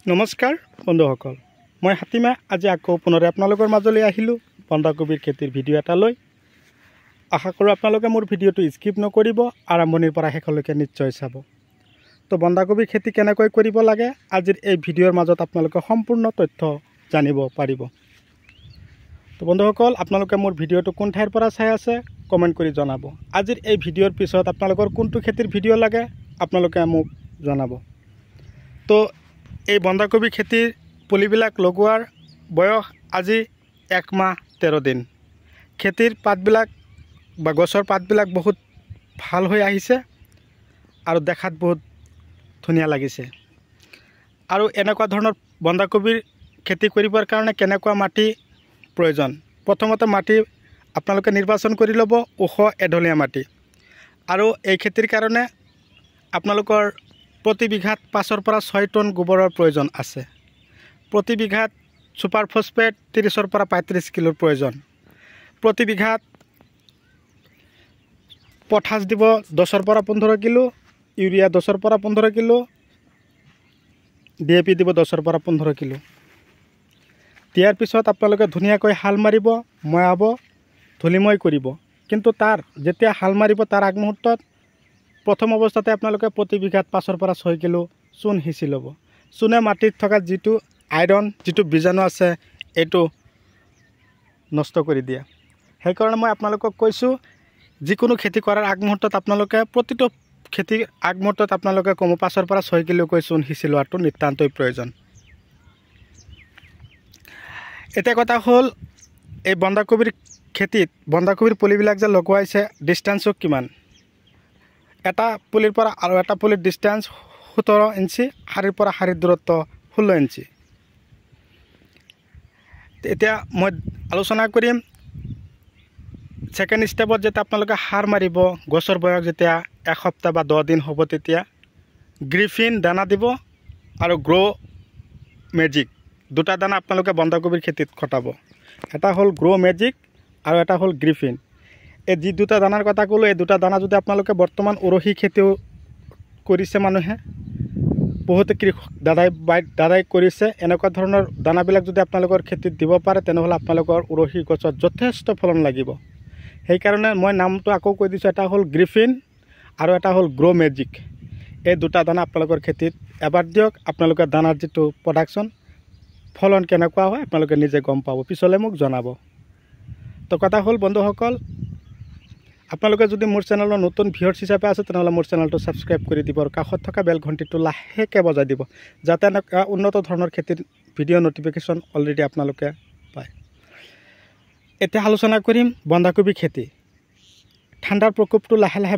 নমস্কাৰ বন্ধুসকল, মই হাতীমা আজি আকৌ পুনৰে আপোনালোকৰ মাজলৈ আহিলোঁ বন্ধাকবিৰ খেতিৰ ভিডিঅ' এটা লৈ। আশা কৰোঁ আপোনালোকে মোৰ ভিডিঅ'টো স্কিপ নকৰিব, আৰম্ভণিৰ পৰা শেষলৈকে নিশ্চয় চাব। তো বন্ধাকবিৰ খেতি কেনেকৈ কৰিব লাগে আজিৰ এই ভিডিঅ'ৰ মাজত আপোনালোকে সম্পূৰ্ণ তথ্য জানিব পাৰিব। তো বন্ধুসকল, আপোনালোকে মোৰ ভিডিঅ'টো কোন ঠাইৰ পৰা চাই আছে কমেণ্ট কৰি জনাব। আজিৰ এই ভিডিঅ'ৰ পিছত আপোনালোকৰ কোনটো খেতিৰ ভিডিঅ' লাগে আপোনালোকে মোক জনাব। তো এই বন্ধাকবি খেতিৰ পুলিবিলাক লগোৱাৰ বয়স আজি 1 মাহ 13 দিন। খেতিৰ পাতবিলাক বা গছৰ পাতবিলাক বহুত ভাল হৈ আহিছে আৰু দেখাত বহুত ধুনীয়া লাগিছে। আৰু এনেকুৱা ধৰণৰ বন্ধাকবিৰ খেতি কৰিবৰ কাৰণে কেনেকুৱা মাটি প্ৰয়োজন? প্ৰথমতে মাটি আপোনালোকে নিৰ্বাচন কৰি ল'ব ওখ এঢলীয়া মাটি। আৰু এই খেতিৰ কাৰণে আপোনালোকৰ প্ৰতি বিঘাত 5ৰ পৰা 6 টন গোবৰৰ প্ৰয়োজন আছে। প্ৰতি বিঘাত ছুপাৰ ফছফেট 30ৰ পৰা 35 কিলোৰ প্ৰয়োজন। প্ৰতি বিঘাত পটাছ দিব 10ৰ পৰা 15 কিলো, ইউৰিয়া 10ৰ পৰা 15 কিলো, DAP দিব 10ৰ পৰা 15 কিলো। দিয়াৰ পিছত আপোনালোকে ধুনীয়াকৈ হাল মাৰিব, ময়াব, ধূলিময় কৰিব। কিন্তু তাৰ যেতিয়া হাল মাৰিব তাৰ আগমুহূৰ্তত প্ৰথম অৱস্থাতে আপোনালোকে প্ৰতি বিঘাত 5ৰ পৰা 6 কিলো চূণ সিঁচি ল'ব। চূণে মাটিত থকা যিটো আইৰণ, যিটো বীজাণু আছে, এইটো নষ্ট কৰি দিয়ে। সেইকাৰণে মই আপোনালোকক কৈছোঁ, যিকোনো খেতি কৰাৰ আগমুহূৰ্তত আপোনালোকে প্ৰতিটো খেতিৰ আগমুহূৰ্তত আপোনালোকে কমেও 5ৰ পৰা 6 কিলোকৈ চূণ সিঁচি লোৱাটো নিতান্তই প্ৰয়োজন। এতিয়া কথা হ'ল, এই বন্ধাকবিৰ খেতিত বন্ধাকবিৰ পুলিবিলাক যে লগোৱাইছে, ডিষ্টেঞ্চো কিমান? এটা পুলিৰ পৰা আৰু এটা পুলিৰ ডিষ্টেঞ্চ 17 ইঞ্চি, শাৰীৰ পৰা শাৰীৰ দূৰত্ব 16 ইঞ্চি। এতিয়া মই আলোচনা কৰিম ছেকেণ্ড ষ্টেপত, যেতিয়া আপোনালোকে সাৰ মাৰিব, গছৰ বয়স যেতিয়া 1 সপ্তাহ বা 10 দিন হ'ব, তেতিয়া গ্ৰিফিন দানা দিব আৰু গ্ৰ' মেজিক, দুটা দানা আপোনালোকে বন্ধাকবিৰ খেতিত খটাব। এটা হ'ল গ্ৰ' মেজিক আৰু এটা হ'ল গ্ৰিফিন। এই যি দুটা দানাৰ কথা ক'লোঁ, এই দুটা দানা যদি আপোনালোকে বৰ্তমান উৰহি খেতিও কৰিছে মানুহে, বহুতে কৃষক দাদাই কৰিছে, এনেকুৱা ধৰণৰ দানাবিলাক যদি আপোনালোকৰ খেতিত দিব পাৰে, তেনেহ'লে আপোনালোকৰ উৰহি গছত যথেষ্ট ফলন লাগিব। সেইকাৰণে মই নামটো আকৌ কৈ দিছোঁ, এটা হ'ল গ্ৰিফিন আৰু এটা হ'ল গ্ৰ' মেজিক। এই দুটা দানা আপোনালোকৰ খেতিত এবাৰ দিয়ক, আপোনালোকৰ দানাৰ যিটো প্ৰডাকশ্যন, ফলন কেনেকুৱা হয় আপোনালোকে নিজে গম পাব, পিছলৈ মোক জনাব। তো কথা হ'ল বন্ধুসকল, আপোনালোকে যদি মোৰ চেনেলৰ নতুন ভিউৱাৰ্ছ হিচাপে আছে, তেনেহ'লে মোৰ চেনেলটো ছাবস্ক্ৰাইব কৰি দিব আৰু কাষত থকা বেল ঘণ্টিটো লাহেকৈ বজাই দিব, যাতে এনেকুৱা উন্নত ধৰণৰ খেতিৰ ভিডিঅ' ন'টিফিকেশ্যন অলৰেডি আপোনালোকে পায়। এতিয়া আলোচনা কৰিম বন্ধাকবি খেতি। ঠাণ্ডাৰ প্ৰকোপটো লাহে লাহে